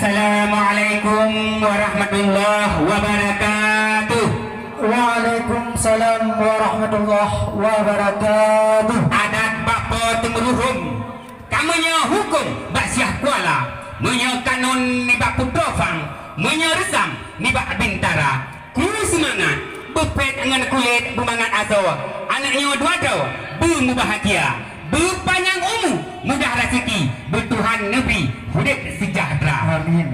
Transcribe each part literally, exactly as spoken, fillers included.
Assalamualaikum warahmatullahi wabarakatuh. Waalaikumsalam warahmatullahi wabarakatuh. Adat bak Po Teungku Ruhom, ka meunyoe hukôm bak Syiah Kuala, meunyoe kanun nibak Putroe Phang, meunyoe reusam nibak Bintara. Kru seumangat, beupet ngon kulét beumangat asoe, aneuk nyoe dua droe beumubahgia, beupanyang umu, mudah raseuki, beutuhan neubri udép seujahteura. Amin.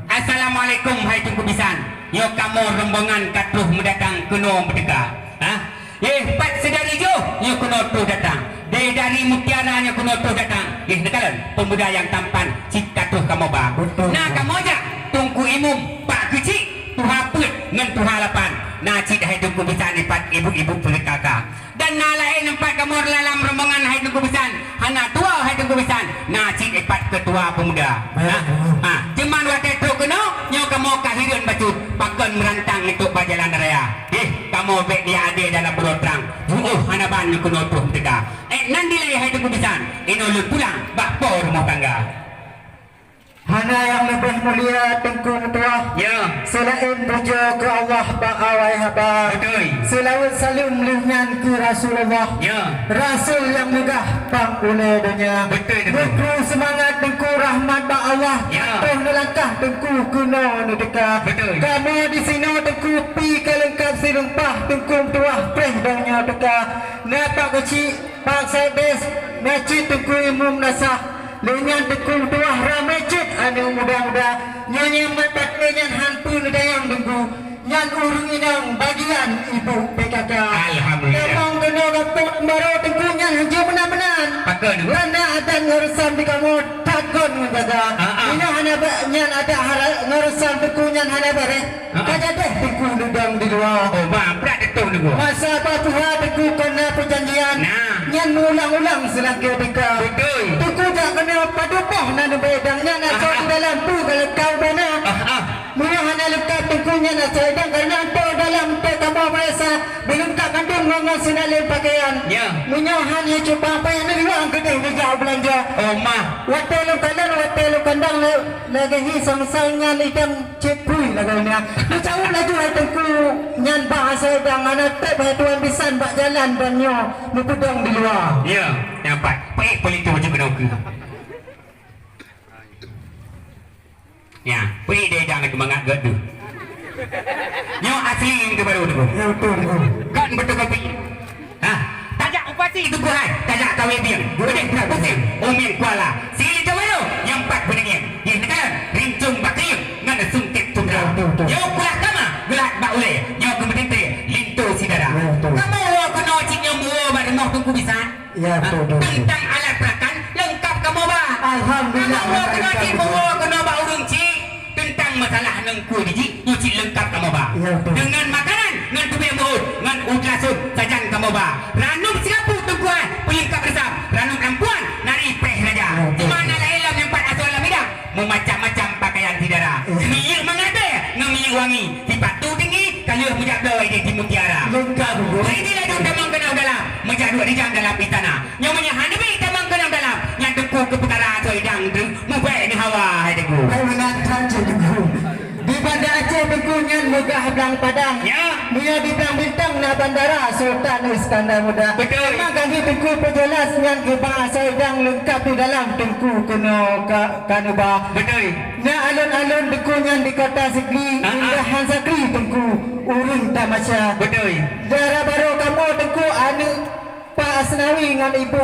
Assalamualaikum, hai Teungku Bisan. Nyoe kamoe rombongan ka troh meudatang keunoe meuteuka. Ha? Eh, pat sidari jôh nyoe keunoe troh datang. Deh dari Mutiara nyoe keunoe troh datang. Eh, neukalon peumuda nyang tampan cit ka troh kamoe ba. Beutôi. Na kamoe jak Teungku Imum, Pak Keuchik, Tuha Peuet ngon Tuha Lapan. Na cit hai Teungku Bisan ipat ibu-ibu peureuka ka. Dan na laén ipat kamoe dalam rombongan hai Teungku Bisan. Hana tuwoe hai Teungku Bisan. Na cit ipat keutua peumuda. Ha? Ha, cuman watèe trok keunoe, nyoe kamoe ka hireuen bacut, pakon meurantang untuk bak jalan raya. Eh, kamoe bèk dia adé dalam buloe trang. Buoh hana ban nyoe keunoe troh teuka. Eh, nan dilèe hai Teungku Bisan, inoe lôn pulang bak po rumoh tangga. Hana nyang leubeh mulia Teungku Meutuah. Ya. Seulaén pujoe keu Allah bak awai haba. Beutôi. Seulaweuet saleuem lheueh nyan keu Rasulullah. Ya. Rasul nyang meugah bak ulèe donya. Beutôi, Teungku. Beukru seumangat Teungku, rahmat bak Allah. Ya. Troh neulangkah Teungku keunoe neuteuka. Beutôi. Kamoe disinoe Teungku pih ka leungkap sireumpa Teungku Meutuah preh donya teuka. Na Pak Keuchik, Pak Sekdes, na cit Teungku Imum Nasah. Lheueh nyan Teungku Meutuah ramé cit aneuk muda-muda. Nyoe nyang mat paké nyan han peue neudayang Teungku. Nyan ureueng inong bagian ibu P K K. Alhamdulillah. Tamong keunoe gampông barô Teungku nyan hanjeuet meunan-meunan. Pakon, Teungku? Karena adat ngon reusam di kamoe that gon ngon gaga. Ah, ah. Inoe hana ba-, nyan adat hara-, ngon reusam Teungku nyan hana bareh. Ah, ah. Ka jadeh Teungku leudong di luwa. Oh, bah, brat teutôh Teungku. Masa bah tuha Teungku kon na peujanjian. Nah. Nyan meuulang-ulang seulangkée teuka. Beutôi. Teungku jak keunoe padub boh na neubri idang nyan asoe di dalam peue ka leukab bana. Ah, ah. Meunyoe hana leukab Teungku nyan asoe idang, karena po dalam po kamoe biasa beuleungkab mandum ngon, ngon sinalén pakaian. Ya. Meunyoe hana cuba payah neuliwang keudeh neujak beulanja. Oh, mah. Watée lôn kalon, watée lôn kandang lé-, lagée hi sang-sang nyan idang cit pui lagée nyan. Meucaweueb laju hai Teungku nyan bak asoe idang, hana treb hai tuan bisan bak jalan dan nyoe meupeudong di luwa. Ya, nyan pat. Peuék peulinto baju keunoe keu. Ya, peuék deh idang keu mangat geuh. Nyoe asli nyang teubaru tu. Ya, beutôi, beutôi. Kan beutôi kopi. Ha, tajak upasi Teungku hai, tajak kawé bieng. Beudeh pula puseng, umieng kuala. Sili teubaru, nyang pat beunangieng. Yeh, neukalon, rincong bakrieng, ngon sungkét tundra. Ya, beutôi, beutôi. Nyoe kulah kama, geulat bak ulée. Nyoe keumeutinte, linto si dara. Ya, beutôi. Kamoe woe keunoe cit nyoe meuwoe bak rumoh Teungku Bisan. Ya, betul, betul, betul. Teuntang alat perakan, leungkap kamoe ba. Alhamdulillah, kamoe woe keunoe cit, lengkap, betul. Woe keunoe bak ureueng cit. Teuntang masalah neungkue jih, nyoe cit leungkap kamoe ba. Ya, betul. Deungon makanan, ngon tubéh meuhôt, ngon ulat sôn, sajan kamoe ba. Ranup sirapu teungku, peuleungkap reusam, ranup lampuan, nari preh raja. Ya, betul. Teuma na laén lam nyang pat asoe lam idang, meumacam-macam pakaian si dara. Ya. Minyeuk mangat bèe, ngon minyeuk wangi. Sipatu tinggi, ka lheueh meujak bloe idéh di mutiara. Lengkap, Bu. Hai di laju tamong keunoe dalam, meujak duek rijang dalam istana. Nyoe meunyoe hana bri tamong keunoe dalam, nyan teungku keu peukara asoe idang, mubaék neuh hawa, hai teungku. Hai meunan that cit teungku. Di Banda Aceh teungku nyan meugah blang padang. Ya. Meunyoe di Blang Bintang na bandara Sultan Iskandar Muda. Betul. Memang kali teungku peujeulaih nyan keu bak asoe idang leungkap di dalam teungku keunoe ka, ka neuba. Betul. Na alon-alon teungku nyan di Kota Sigli, ah, ah, indah han sakri teungku ureueng tamasya. Beutôi. Dara barô kamoe teungku aneuk Pak Asnawi ngon Ibu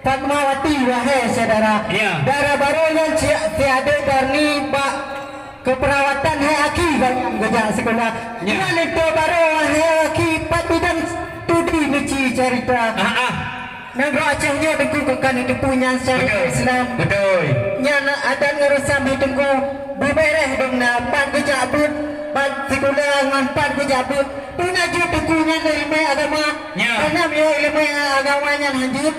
Fatmawati, wahé syedara. Ya. Dara barô nyan si, si adék Darni bak keuperawatan hai aki gobnyan geujak sikula. Ya. Nyan linto barô wahé aki pat bidang studi neuci carita. Ah, ah. Nanggroe Aceh nyoe teungku ka neuteupeue nyan secara, beutôi, Islam. Beutôi. Nyan adat ngon reusam hai teungku, beubeureh dong na, pat geujak beuet, pat sikula ngon pat geujak beuet. Peue na jeuet teungku nyan ileumèe agama. Ya. Karena meunyoe ileumèe agama nyan han jeuet,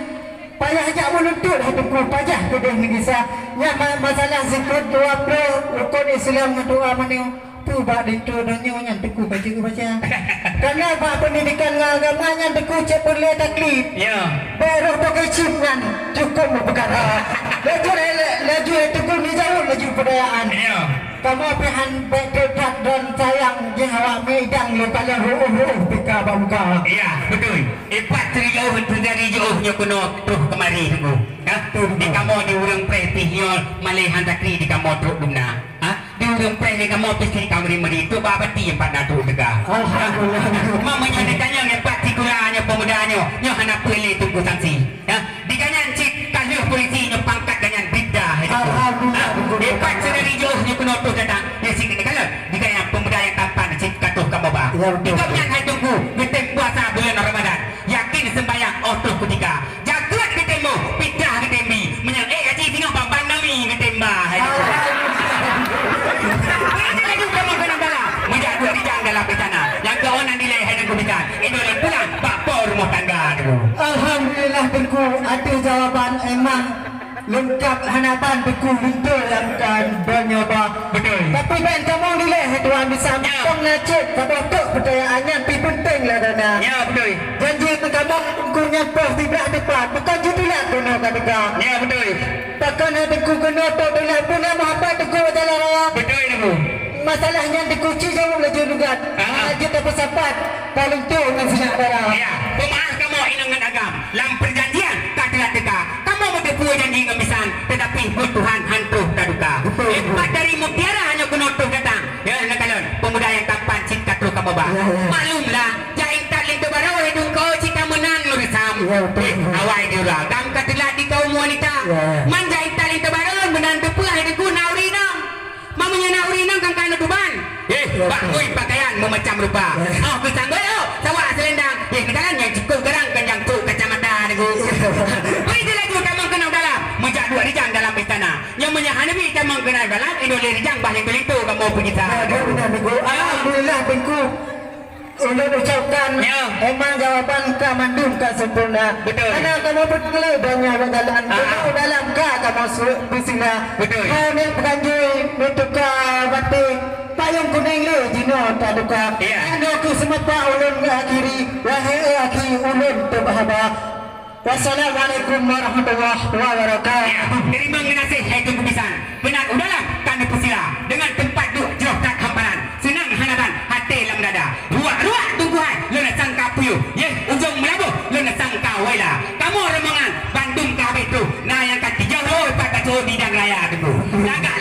payah jak meununtot hai teungku, pajah keudeh neugisa. Nyan ma-, masalah seukôt dua ploh rukon Islam ngon dua meunyoe. Peue bak linto donya nyan Teungku ka jeuet baca. Karena bak pendidikan ngon agama nyan Teungku cit peureulée taklid. Ya. Bak roh bak cit nyan cukup meupeukara. Laju, laju Teungku neujaweueb laju peudayaan. Ya. Kamoe pih han bék teutat dan sayang jih awak meudang lé paleng ruôh-ruôh pika bak muka. Ya, beutôi. Ipat teurijauh, teujadi jiôh nyoe keunoe troh keumari Teungku. Ya. Betul, betul. Di kamoe di ureuëng preh pih nyoe malée han taklid di kamoe trok dumna. Ha? Di ureuëng preh lé kamoe pih sri ka meuri-meuri, tu bak bati empat na trok teuga. Alhamdulillah. Mak meunyoe neutanyong nyan pat sikula nyoe peumuda nyoe, nyoe hana peue lé Teungku sanksi. Ya, dikanyan cit ka lheueh polisi nyoe pangkat ganyan bid'ah. Alhamdulillah. Ha? Ipat seunari jiôh nyoe keunoe troh datang, nyoe cit neukalon. Dikanyan peumuda nyang tampan cit ka troh kamoe ba. Ya, betul. Di gobnyan hai Teungku, geutem puasa buleuen Ramadan. Yakin seumbahyang óh troh kutika. Jakeuet geutem boh, pidah geutem bi. Meunyoe ék haji singoh bak Bang Nami geutem ba. Hai. Alhamdulillah. Beureuteuh laju kamoe keunoe dalam. Meujak duek rijang dalam istana. Nyang keu ôn nan dilée hai Teungku bisan. Inong lôn pulang bak po rumoh tangga Teungku. Alhamdulillah Teungku, ateueh jawaban emang leungkap hana ban Teungku linto nyang ka donya ba. Beutôi. Tapi ban kamoe dilée hai Tuan bisan. Ya. Kong na cit saboh trok peutanyaan nyan pi peunteng lah dana. Ya, beutôi. Janji keu kamoe Teungku nyan poh siblah depan, bukon jitulak keunoe ka teuka. Ya, beutôi. Pakon hai Teungku keunoe trok teulat pun na meuhapat Teungku jalan raya. Beutôi, Teungku. Masalah nyan Teungku ci jaweueb laju lugat. Ah. Hana jeuet tapeusapat, paléng trok ngon sinyak dara. Ya, peumaáh kamoe inong ngon agam. Lam peujanjian ka teulat teuka. Kamoe meuteupeue janji ngon bisan, teutapi buet Tuhan han troh taduka. Betul, betul. Ipat dari mutiara nyoe keunoe troh datang. Ya, neukalon, peumuda nyang tampan cit ka troh kamoe ba. Ya, ya. Maklumlah, jak intat linto barô, hidung kau cit ka meunan meureusam. Ya, betul. Eh, awai diura, agam ka teulat di kaum wanita. Ya. Man jak intat linto barô, meunan teupeue hai Teungku na ureuëng inong. Man meunyoe na ureuëng inong kan ka neutuban. Eh, ya, bak betul. Bui pakaian meumacam rupa. Ya. Oh, keusanggoi, oh, sawak seulendang. Eh, neukalon nyang cukôp garang kan nyang trok kacamata Teungku. Ya. Beureuteuh laju tamong keunoe dalam. Meujak duek rijang dalam istana. Nyoe meunyoe hana bi tamong keunoe dalam, inong lé rijang bah linto-linto kamoe peugisa. Ya, betul, betul, Teungku. Alhamdulillah, Teungku. Ulôn ucapkan, ya, memang jawaban ka mandum ka sempurna. Betul. Karena kamoe peureulée donya bak jalan, ah, kamoe dalam ka kamoe su-, beusila. Betul. Kau ni peuganjui meutuka baté, payong kunéng le jinoe taduka. Ya. Nyoe keuh seumapa ulôn akhiri, wahé akhi ulôn teubahaba. Wassalamualaikum warahmatullahi wabarakatuh. Ya, teurimong geunaséh hai Teungku bisan. Keunan u dalam ka neupeusila, deungon teumpat duek jroh that hamparan. Seunang hana ban até lam dada. Ruak-ruak Teungku hai, lôn sangka puyôh. Yeh, ujong meulaboh, lôn sangka waila. Kamoe rombongan bandum ka habéh troh. Na nyang ka tijoh lôn pat ka troh bidang raya Teungku. Lagak